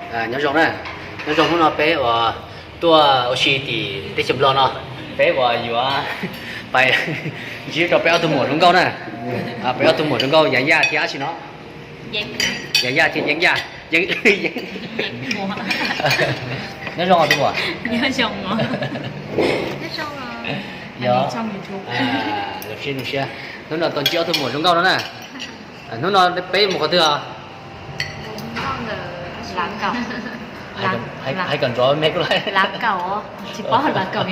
Nyob zoo na, nyob zoo hnub no peb uas tuaj ua si tim teb chaws Nplog no, peb uas yuav pais ntsib rau peb ob tug muam zoo nkauj na. Peb ob tug muam zoo nkauj Yaj Yaj thiab dab tsi no. Yaj Yaj thiab Yeeb Yaj. Nyob zoo os tus muam. Yog, zoo siab zoo siab. Hnub no tau ntsib ob tug muam zoo nkauj no na. Hnub no peb mus qhov twg os? Hais kom nrov me kuj lawm. Tsis paub lav kaum.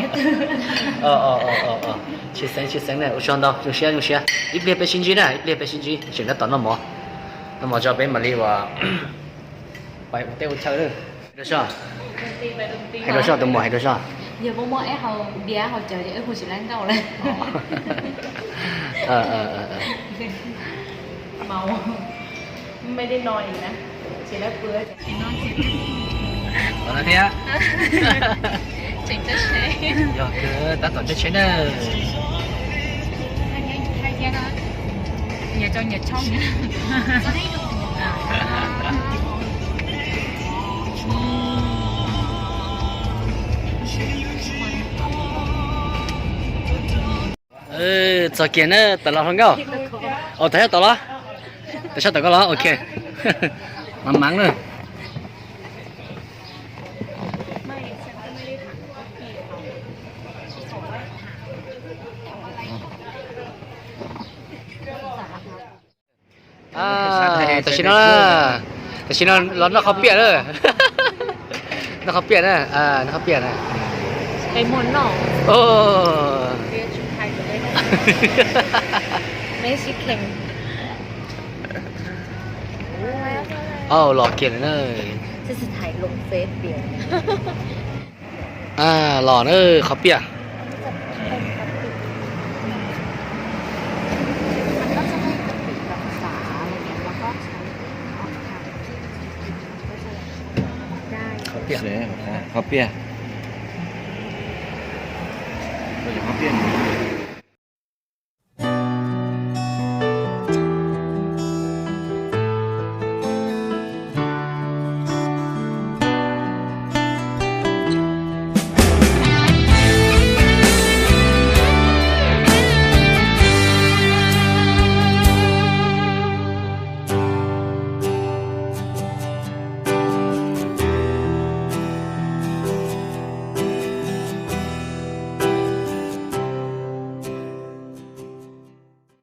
Tshwj xeeb tshwj xeeb na, ua tsaug ntau, zoo siab zoo siab. Ib pliag peb sib ntsib na, ib pliag peb sib ntsib tseem tab tom noj mov. Noj mov tso peb mam li uas pais ua teb ua chaw. Hais rau soj, hais rau soj tus muam, hais rau soj. Tom no thiab. Yog kawg, tab tom tsheb tsheb na. Txog kiag na, tawm los hluas nkauj. Os, tawm sab tom los, tawm sab tom koj los, ok. Mav mav na. Tam sim no, tam sim no los noj qhov piam na. Noj qhov piam na, noj qhov piam na. Los kiag lawm na. Los na, qhov piam. Qhov piam. Qhov piam.